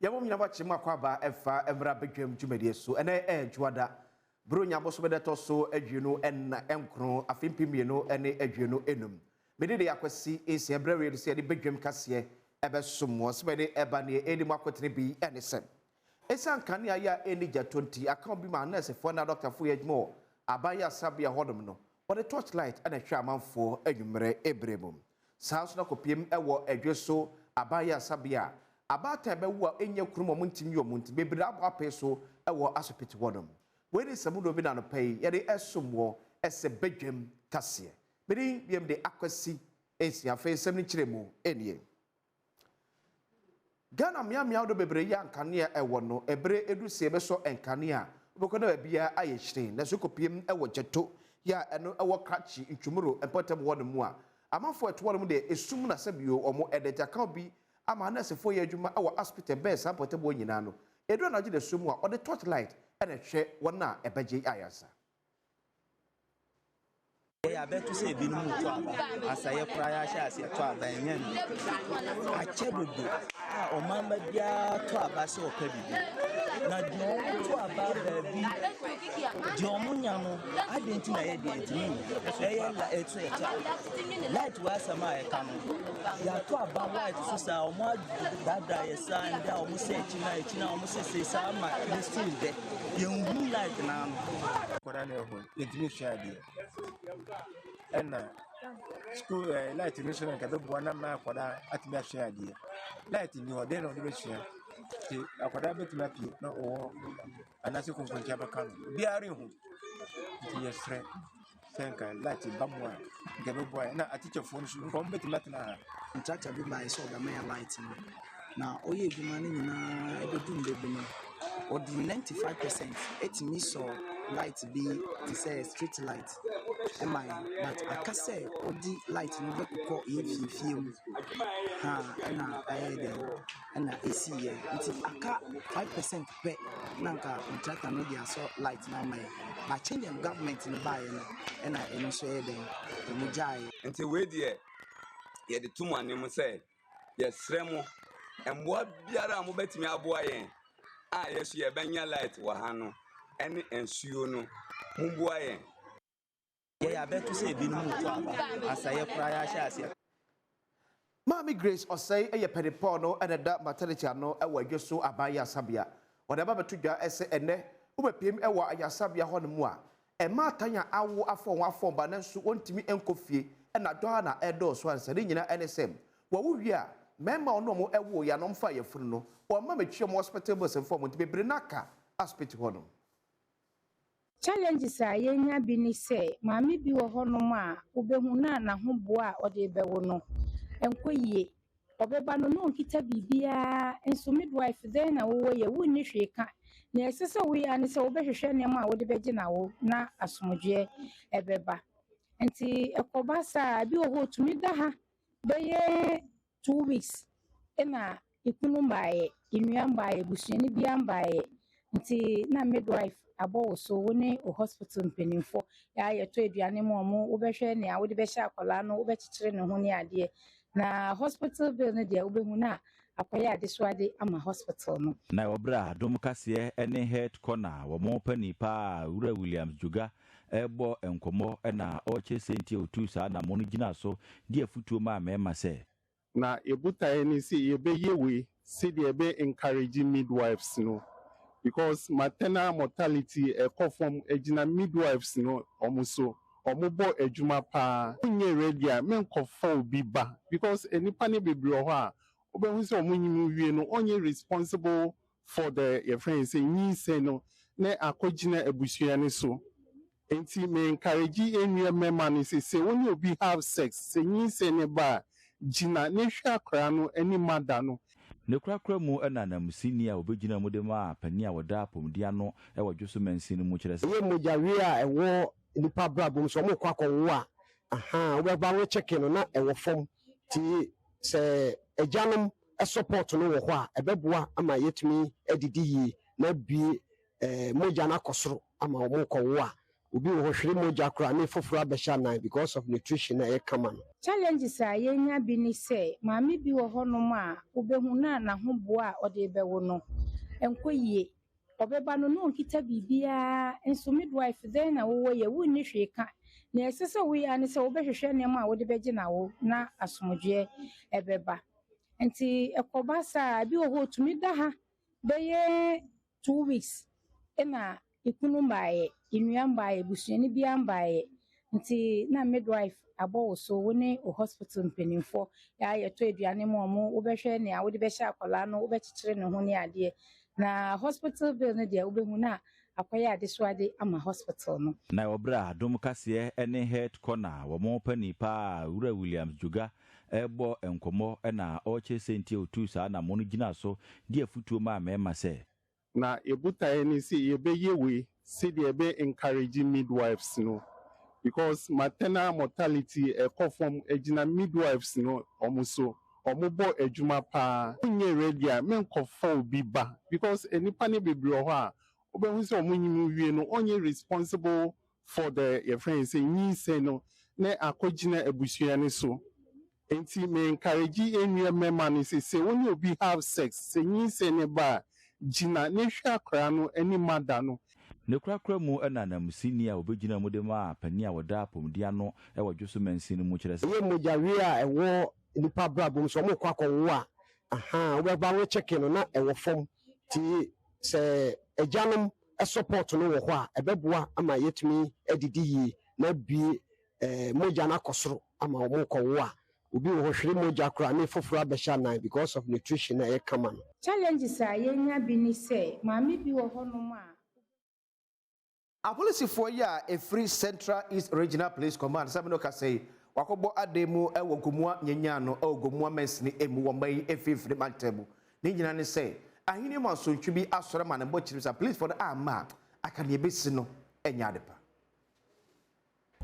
Yɛbɔ mu nyinaa bɔ mu akɔ aba ɛfa mmra badwam dwumadie so. Ɛnɛ ɛyɛ Dwoada. Buronya bosome da ɛtɔ so 29, afe 2025. Mede de Akwasi Nsia berɛ wei sɛ yɛde badwam kaseɛ ɛbɛsom wɔ sɛ yɛde ɛba neɛ ɛdi mu akɔtene bi ɛne sɛ ɛsiane kanea yɛ a ɛnni gya tɔ nti, aka bi ma nɛɛsefoɔ ne adɔktafoɔ yɛ adwuma wɔ aban ayaresabea hɔnom no, wɔde torchlight ɛna ɛhwɛ amanfoɔ anwummerɛ ɛberɛ mu. Saa nso na kɔpiem ɛwɔ Adwo so aban ayaresabea a abaatan bɛwo a ɛnyɛ kurom a wɔntumi yɛ wɔn nti, bebree abɔ apee so ɛwɔ asopiti hɔnom. Wei ne nsɛm dodoɔ bi na anɔpa yi yɛde ɛsom wɔ ɛsɛ badwam kaseɛ. Mede biam de Akwasi Nsia. Afei nsɛm no kyerɛ mu ɛnie. Ghana mmeammea ahodoɔ bebree yɛ nkanea ɛwɔ no, ɛberɛ edu sɛ yɛbɛsɔ nkanea a, wobɛkɔ na baabiara ayɛ hyerɛn. Na so kɔpiem ɛwɔ Gyeto yɛ a ɛno ɛwɔ Krakye Ntwumuro mpɔtam hɔ no mu a, amanfoɔ ɛto hɔ nom deɛ esum na sɛbio wɔn ɛda gyakaw bi ama nɛɛsefoɔ yɛ adwuma ɛwɔ asopiti ɛbɛn saa mpɔtam hɔ nyinaa no. Edu anadwo da sum mu a, ɔde torchlight ɛna ɛhwɛ wɔn a ɛbɛgye ayaresa. Yɛ abɛto sɛ ebinom reto aba asayɛ koraa yɛahyɛ aseɛ to aba, ɛnyɛ no akyɛ dodo a ɔmanba biara to aba sɛ ɔpɛ biribi, na deɛ ɔmo to aba baabi deɛ ɔmo nya no, adɛn nti na yɛ deɛ ntumi nya? Ɛyɛ la ɛto ɛkyɛ light wɔ asɛm a ɛka no, yɛato aba light so saa, ɔmo adaadaa yɛ saa ndɛ a ɔmo sɛ akyi na akyi na ɔmo sɛ sɛ saa ma ne still dɛ yɛnhu light n'ano. Nkwadaa na ɛwɔ hɔ, yɛntumi sua adeɛ, ɛna school light no nso na nka ɛbɛboa na ama akwadaa atumi asua adeɛ. Light nni hɔ, dɛn na ɔde bɛsua? Nti akwadaa bɛtumi apue na ɔwɔ anaasɛ konkonkye abɛka no, obiara renhu. Nti yɛsrɛ sɛ nka light ba mu a, nka ɛbɛboa yɛn, na atikyafoɔ no nso nka wɔn bɛtumi atena ha. Contractor bi baeɛ sɛ ɔbɛma yɛ light no, na ɔyɛ adwuma no nyinaa ɛbɛdu mmerɛ bi no, ɔde 95% ɛtumi sɔ light bi te sɛ street light ɛma yɛn, but aka sɛ ɔde light no bɛkokɔ yɛn fiefie mu ha ɛna ɛyɛ dɛ ɛna ɛsiiɛ. Nti aka 5% pɛ na nka contractor no de asɔ light no ama yɛn, but change of government no baeɛ no, ɛna ɛno nso ɛyɛ dɛn, ɔmo gyaeɛ. Nti wei deɛ, yɛde to mo anim sɛ yɛsrɛ mo, mmoa biara a mobɛtumi aboa yɛn a yɛso yɛbɛnya light wɔ ha no ɛne nsuo no, momboa yɛn. Yɛ abɛto sɛ ebinom reto aba asayɛ koraa yɛahyɛ aseɛ. Maame Grace Ɔsɛe yɛ panipɔn no ɛna da maternity ano ɛwɔ Adwo so aban ayaresabea. Wɔde aba bɛto dwa ɛsɛ ɛnɛ wobɛpiem ɛwɔ ayaresabea hɔ no mu a, ɛma atan a awo afɔn wɔn afɔn ba nanso wɔntumi nkɔ fie ɛna dɔ a na ɛdɔɔso ansa ne nyinaa ɛne sɛ wɔwo wie a, mmarima a ɔno ɔmo ɛwo yɛ anom fa yɛfunu no, wɔn mma metwi ɔmo hospital bills mfa ɔmo, nti bebree n'aka asopiti hɔ no. Challenges a yɛnya bi ne sɛ maame bi wɔ hɔnom a wobɛhu na n'ahoboa a ɔde bɛwo no nkɔ yie. Ɔbɛba no na ɔnkita biribiara nso, midwife dɛn na wowɔ yɛ wonni hwee ka. Nea ɛsɛ sɛ woyɛ ara ne sɛ wobɛhwehwɛ nneɛma a wode bɛgye n'awo na asomdwoeɛ ɛbɛba. Nti ɛkɔba saa a, ebi wɔ hɔ a otumi da ha bɛyɛ 2 weeks ɛna ekunu mbaeɛ, nnua mbaeɛ, busuani biara mbaeɛ. Nti na midwife abɔ wo so, wo ne wo hospital mpanimfoɔ yɛ a yɛtɔ aduane ma ɔmo, wobɛhwɛ nea wode bɛhyɛ akwadaa no, wobɛkyekyere ne ho ne adeɛ. Na hospital bill no deɛ, wobɛhu na akɔyɛ adesoade ama hospital no. Na ɛwɔ berɛ a Dom Kaseɛ ne Health Corner wɔn panin paa Wura Williams Dwoga ɛrebɔ nkɔmmɔ na ɔrekyerɛ sɛ nti a ɔtuu saa anammɔn no gyina so de afotuo maa mmarima sɛ Na yɛbotaeɛ ne sɛ yɛbɛyɛ wei sɛdeɛ ɛbɛ encourage midwives no, because maternal mortality ɛkɔ fam gyina midwives no ɔmo so. Ɔmo bɔ adwuma paa. Wonyɛ ready a, menkɔfa obi ba, because nnipa no bebree wɔ hɔ a wobɛhu sɛ ɔmo nyim wie no, ɔnyɛ responsible for the yɛfrɛ no sɛ nyinsɛn no na akɔgyina abusua no so. Nti me encourage nnua mmarima no sɛ wo ne obi have sex, sɛ nyinsɛn ne ba a, gyina ne hwɛ akwaraa no anim ada no. Ne korakora mu na ananmusini a obɛgyina mu de maa panin a wɔda apɔmuden ano wɔ Dwoso mansin no mu kyerɛ sɛ ɛyɛ mogyawie a ɛwɔ nipa abrabɔ mu sɛ ɔmo kɔ akɔwo a, aha wobɛba wo kyɛke no na ɛwɔ fam, nti sɛ agyanom support no wɔ hɔ a, ɛbɛboa ama yɛtumi adidi yie na abue mogya no akɔ soro ama ɔmo kɔwo a. Obi wɔ hɔ hwere mogya koraa ne foforɔ abɛhyɛ anan because of nutrition a ɛyɛ kama no. Challenges a yɛnya bi ne sɛ maame bi wɔ hɔnom a wobɛhu na n'ahoboa a ɔde rebɛwo no nkɔ yie. Ɔbɛba no na ɔnkita biribiara nso midwife dɛn na wowɔ yɛ wonni hwee ka. Nea ɛsɛ sɛ woyɛ ara ne sɛ wobɛhwehwɛ nneɛma a wode bɛgye no awo na asomdwoeɛ ɛbɛba. Nti ɛkɔba saa a ebi wɔ hɔ ɔtumi da ha bɛyɛ 2 weeks ɛna ekunu mbaeɛ, nnua mbaeɛ, busuani biara mbaeɛ. Nti na midwife abɔ wo so, wo ne wo hospital mpanimfoɔ a yɛtɔ aduane ma ɔmo, wobɛhwɛ nea wode bɛhyɛ akwadaa no, wobɛkyekyere ne ho ne adeɛ. Na hospital bill no deɛ wobɛhu na akɔyɛ adesoade ama hospital no. Na ɛwɔ berɛ a Adom Kaseɛ ne Health Corner wɔn panin paa Owura Williams Dwoga rebɔ nkɔmmɔ na ɔrekyerɛ sɛ nti a ɔtuu saa anammɔn no gyinaa so de afotuo maa mmarima sɛ. Na yɛ botaeɛ ne sɛ yɛbɛyɛ wei sɛdeɛ ɛbɛ encourage midwives no because maternal mortality ɛkɔ fam ɛgyina midwives no ɔmo so. Ɔmo bɔ adwuma paa. Wonyɛ ready a, menkɔfa obi ba because nnipa no bebree wɔ hɔ a wobɛhu sɛ ɔmo nyim wie no, ɔnyɛ responsible for the yɛfrɛ no sɛ nyinsɛn no na akɔgyina abusua no so. Nti me encourage yɛn nua mmarima no sɛ wo ne obi have sex, sɛ nyinsɛn no ba a, gyina ne hwɛ akwaraa no anim ada no. Ne korakora mu na ananmusini a obɛgyina mu de maa panin a wɔda apɔmuden ano wɔ Dwoso mansin no mu kyerɛ sɛ. Ɛyɛ mogyaweɛ a ɛwɔ nipa abrabɔ mu sɛ ɔmo kɔ akɔwo a, aha, wobɛba wo check no na ɛwɔ fam. Nti sɛ agyanom support no wɔ hɔ a, ɛbɛboa ama yɛtumi adidi yie na abue mogya no akɔ soro ama ɔmo kɔwo a. Obi wɔ hɔ hwere mogya koraa ne foforɔ abɛhyɛ anan because of nutrition a ɛyɛ kama no. Challenges a yɛnya bi ne sɛ maame bi wɔ hɔnom a. Apolisifoɔ yi a ɛfiri Central East Regional Police Command sɛ no kasa yi wakɔbɔ adan mu wɔ Gomua Nyenyan wɔ Gomua mansini mu wɔ mma yi mfimfini mantam mu. Ne nyinaa ne sɛ ahenni mu asontwe bi asɔre ma ne mbɔ kyerɛ sɛ apolisifoɔ no amma a aka nea ɛbɛsi no nyɛ ade pa.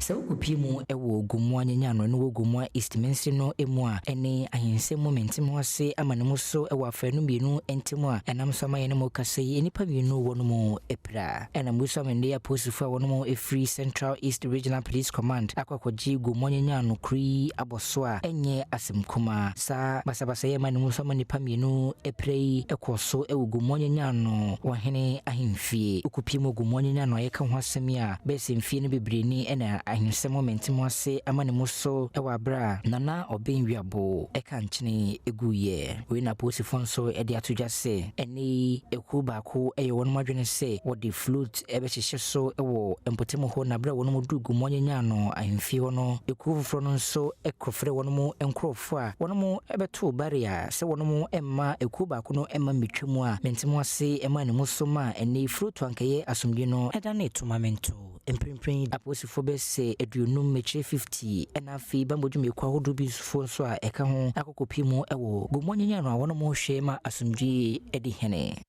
Sɛ wokɔpie mu wɔ Gomua Nyenyano no wɔ Gomua East mansini no mu a ɛne ahensɛm mu mentem ho ase ama ne mu so wɔ afanu mmienu ntam a ɛnam so ama yɛne mu kasa yi, nnipa mmienu wɔ no mu apira. Ɛna mu so amende apolisifoɔ a wɔn mu ɛfiri Central East Regional Police Command akɔ akɔgye Gomua Nyenyano kuro yi abɔ so a ɛnyɛ asɛm kumaa. Saa basabasayɛ ma ne mu so ama nnipa mmienu apira yi ɛkɔ so wɔ Gomua Nyenyano wɔhene ahemfie. Wokɔpie mu Gomua Nyenyano a yɛka ho asɛm yi a bɛyɛ sɛ mfie no bebree ni ɛna ahensɛm ɔmɛntem ase ama ne mu so ɛwɔ aberɛ a Nana Ɔbɛn Wiabo ɛka nkyene ɛguyɛ. Wei na apolisifoɔ nso ɛde ato dwa sɛ ɛne ekuo baako ɛyɛ wɔn adwene sɛ wɔde float ɛbɛhyehyɛ so ɛwɔ mpɔtam hɔ, na aberɛ a wɔn mu du Gomua Nyenyano ahemfie hɔ no, ekuo foforɔ no nso ɛkɔfrɛ wɔn mu nkurɔfoɔ a wɔn mu ɛbɛto barrier sɛ wɔn mu ɛmma ekuo baako no ɛmma mmetwa mu a mɛntem ase ɛma ne mu so ma ɛne float ankɛyɛ asomdwe no ɛda ne tournament. Mprempren apolisifoɔ bɛsɛ 50 mɛkyerɛ 50 ɛna afei bambɔ dwumayɛkuo ahodoɔ bi nsofoɔ nso a ɛka ho akɔkɔpie mu ɛwɔ Gomua Nyenyano a wɔn mo hwɛ ma asomdwe ɛdi hene.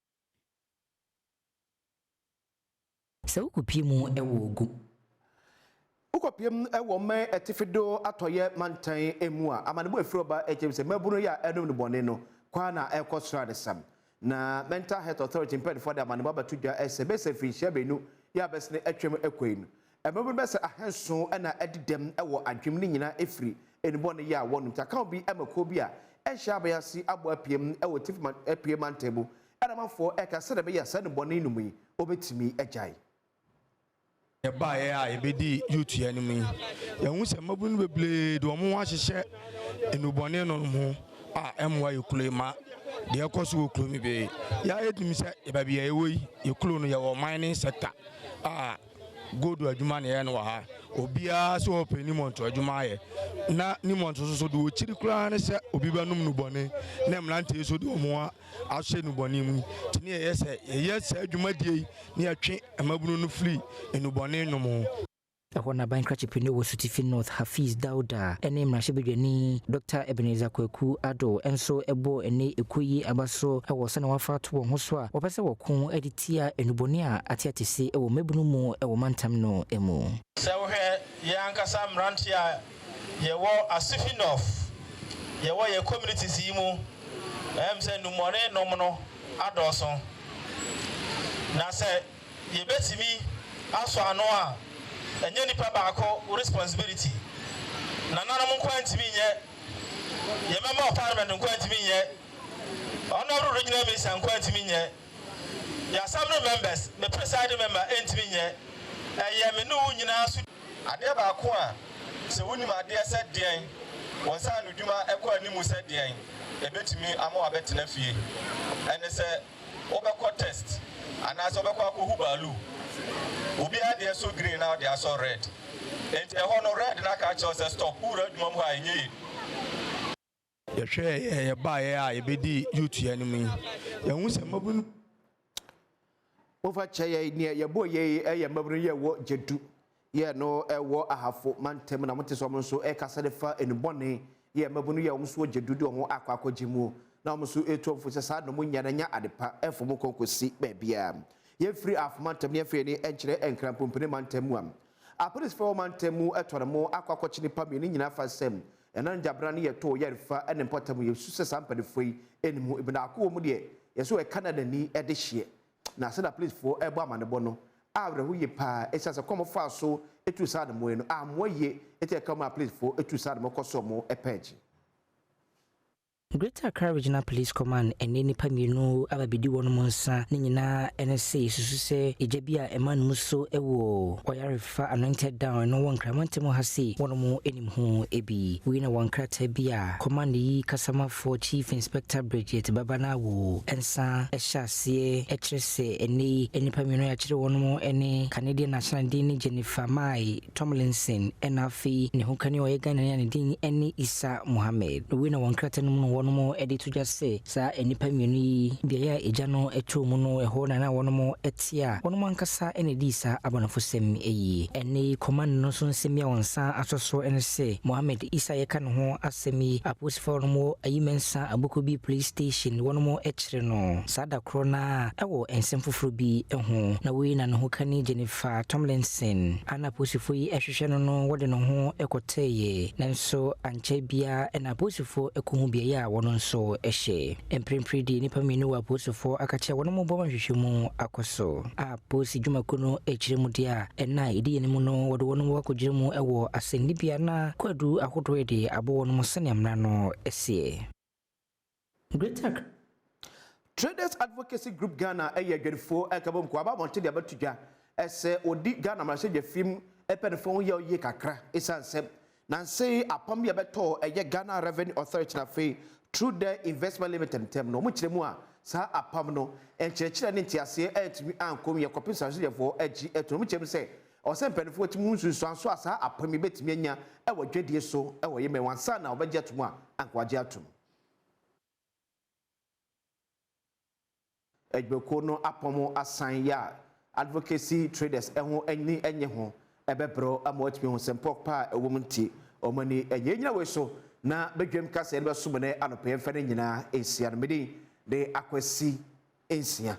Sɛ wokɔpie mu ɛwɔ Gu Wokɔpiem wɔ mmɛn ɛtifido atɔyɛ mantan mu a amanebɔ efiri ɔba akyɛm sɛ mmabunu yi a ɛnom no bɔne no kwan na ɛkɔ soro adesam na Mental Health Authority mpanyinfoɔ de amanebɔ abɛto dwa ɛsɛ bɛsɛ mfirinhyia 2 yɛ abɛsene atwam akɔ yi no, mmabunu bɛsɛ 700 ɛna ɛdi dɛm ɛwɔ adwem ne nyinaa efiri enubɔne yi a wɔnom. Nti akaw bi ɛma kuo bi a ɛnhyɛ abɛyase abɔ apiem ɛwɔ tifi apue mantan mu ɛna amanfoɔ ɛka sɛdeɛ ɛbɛyɛ sɛ nnubɔne no mu yi wɔbɛtumi agyae. Yɛbaeɛ a yɛbɛdi youth yɛ anim yi, yɛhu sɛ mmabunu no bebree de wɔn ho ahyehyɛ nnubɔne nom ho a ɛmmoa yɛ kuro yi ma deɛ ɛkɔ so wɔ kuro mu bee. Yɛa yɛtumi sɛ baabi a yɛwɔ yi, yɛ kuro no yɛwɔ mining sector a gold adwuma na yɛyɛ no wɔ ha. Obiara sɛ ɔpɛ nimɔnto adwuma ayɛ na nimɔnto nso so de wɔkyiri koraa ne sɛ obi bɛnom nnubɔne na mmeranteɛ so de wɔn ho ahyɛ nnubɔne mu. Nti ne yɛyɛ sɛ yɛyɛ saa dwumadie yi ne yɛtwe mmabunu no firi nnubɔne nom ho. Ɛhɔ na aban krakyepani wɔ Sutifi North Hafiz Dauda ne mmarahyɛbadwani Dr Ebenezer Kwaku Ado nso bɔɔ ɛne ekuo yi aba so wɔ sɛnea wɔafa ato wɔn ho so a wɔpɛ sɛ wɔko de tia nnubɔne a ate se wɔ mmabunu mu wɔ mantam no mu. Sɛ wohwɛ yɛn ankasa mmeranteɛ a yɛwɔ Asifi North, yɛwɔ yɛ communities yi mu, ɛm sɛ nnubɔne nom no adɔɔso, na sɛ yɛbɛtumi asɔ ano a. Ɛnyɛ nipa baako responsibility. Nananom nkoa ntumi nyɛ. Yɛn member of parliament nkoa ntumi nyɛ. Honourable regional minister nkoa ntumi nyɛ. Yɛn assembly members, me presiding member ntumi nyɛ. Ɛyɛ me ne wo nyinaa so. Adeɛ baako a sɛ wonim adeɛ sɛ deɛn, wo nsa ano dwuma kɔ animu sɛ deɛn, ɛbɛtumi ama wabɛtena fie, ɛne sɛ wobɛkɔ test anaasɛ wobɛkɔ akɔhu baaluu. Obiara deɛ sɔ green na wode asɔ red. Enti ɛhɔ no red no aka akyerɛ wo sɛ stop, wowura adwuma mu hɔ a ɛnyɛ yie. Yɛhwɛɛ yɛ yɛbaeɛ a yɛbɛdii youth yɛ anim yi, yɛhu sɛ mmabunu. Momfa kyɛ yɛn neɛ yɛbɔɔ yei yɛ mmabunu yɛ wɔ Gyedu yɛ no wɔ Ahafo mantam na mote sɛ wɔn nso ɛkasa de fa enubɔne yɛ mmabunu yɛ wɔn nso wɔ Gyedu de wɔn ho akɔ akɔgye mu na wɔn nso etu wɔn fo sɛ saa na wɔn nya na nya adepa ɛmfa wɔn kɔ nkɔsi baabiara. Yɛmfiri Ahafo mantam na yɛmfa yɛn ani nkyerɛ Nkran Pumpuni mantam mu a apolisfoɔ wɔ mantam mu tɔ ne mo akɔ akɔkye nnipa mmienu nyinaa fa sɛ Ɛna ngyabra no yɛ too yɛrefa ne mpɔtam yɛsu sɛ saa mpaninfoɔ yi ɛnim ho ebi naako wɔ mu deɛ yɛsɛ ɔyɛ Canada ni ɛde hyeɛ na sɛdeɛ apolicefoɔ ɛrebɔ amanebɔ no awerɛho yie paa ɛsiane sɛ kwan a wɔfaa so tuu saa anamoɔ yi no ammoa yie ɛti ɛka mu a apolicefoɔ tuu saa anamoɔ kɔ sɛ wɔn pɛɛgye. Greater Accra Regional Police Command ɛnnɛ nnipa mmienu aba bɛdi wɔnom nsa ne nyinaa ɛne sɛ yɛsusu sɛ egya bi a ɛma no mu so wɔ Ɔyarefa Anointed Down ɛno wɔ Nkraman ntam ha sei wɔnom nim ho bi. Wei na wɔ nkrataa bi a Command yi kasamafoɔ Chief Inspector Bridget Babanawo nsa hyɛ aseɛ kyerɛ sɛ ɛnnɛ yi nnipa mmienu a yɛakyere wɔnom ne Canadian national din ne Jennifer Mai Tomlinson ɛna afei ne hokani a ɔyɛ Ghanani a ne din ne Issa Mohammed. Wei na wɔ nkrataa no mu no wɔnom de to dwa sɛ saa nnipa mmienu yi beaeɛ a egya no tɔɔ mu no ɛhɔ na na wɔnom te a wɔnom ankasa na ɛdii saa abɔnefosɛm yi. Ɛnnɛ yi command no nso nsɛm yi a wɔn nsa asɔ so ne sɛ Mohammed Issa a yɛka ne ho asɛm yi apolisifoɔ a wɔnom wɔ Ayi Mensah Abokobi Police Station wɔnom kyere no saa da korɔ no ara wɔ nsɛm foforɔ bi ho na wei na ne hokani Jennifer Tomlinson a na apolisifoɔ yi hwehwɛ no no wɔde ne ho kɔtɛeɛ nanso ankyɛ biara na apolisifoɔ kɔhu beaeɛ a wɔn nso hyɛ. Mprempren deɛ nnipa mmienu wɔ apolisifoɔ akakyɛ a wɔn bɔ ma nhwehwɛmu akɔ so. A Apolisi dwumakuo no kyerɛ mu deɛ a nna a ɛdi yɛn mu no wɔde wɔn akɔgyina mu wɔ asɛnnibea na kwaadu ahodoɔ de abɔ wɔn sɛnea mmara no seɛ. Greater. Traders Advocacy Group Ghana yɛ adwadifoɔ nkabom kuo aba abɔnten de abɛto dwa sɛ wɔdi Ghana mmarahyɛbadwafie mu mpaninfoɔ ho yaw yie kakra esiane sɛ nansa yi apam bi a ɛbɛtɔɔ ɛyɛ Ghana Revenue Authority na afei Truder Investment Limited ntam no wɔn kyerɛ mu a saa apam no nkyerɛkyerɛ ne nteaseɛ antumi ankɔ mu yɛ kɔpem sɛ mmarahyɛbadwafoɔ agye atum. Wɔn kyerɛ mu sɛ ɛwɔ sɛ mpaninfoɔ tumi hu nsunsuansoɔ a saa apam yi bɛtumi anya wɔ adwadie so wɔ Yemen ansa na wɔbɛgye atom a anka wɔagye atom. Adwumakuo no apɔm asan yɛ a advocacy traders ho ani nnye ho bɛbrɛ ama wɔatumi ahu sɛmpɔw pa a ɛwɔ mu nti wɔn ani nnye. Yɛnnyina wei so na badwam kaseɛ no bɛsom nnɛ anɔpa yi mfa ne nyinaa nsia no. Me din de Akwasi Nsia.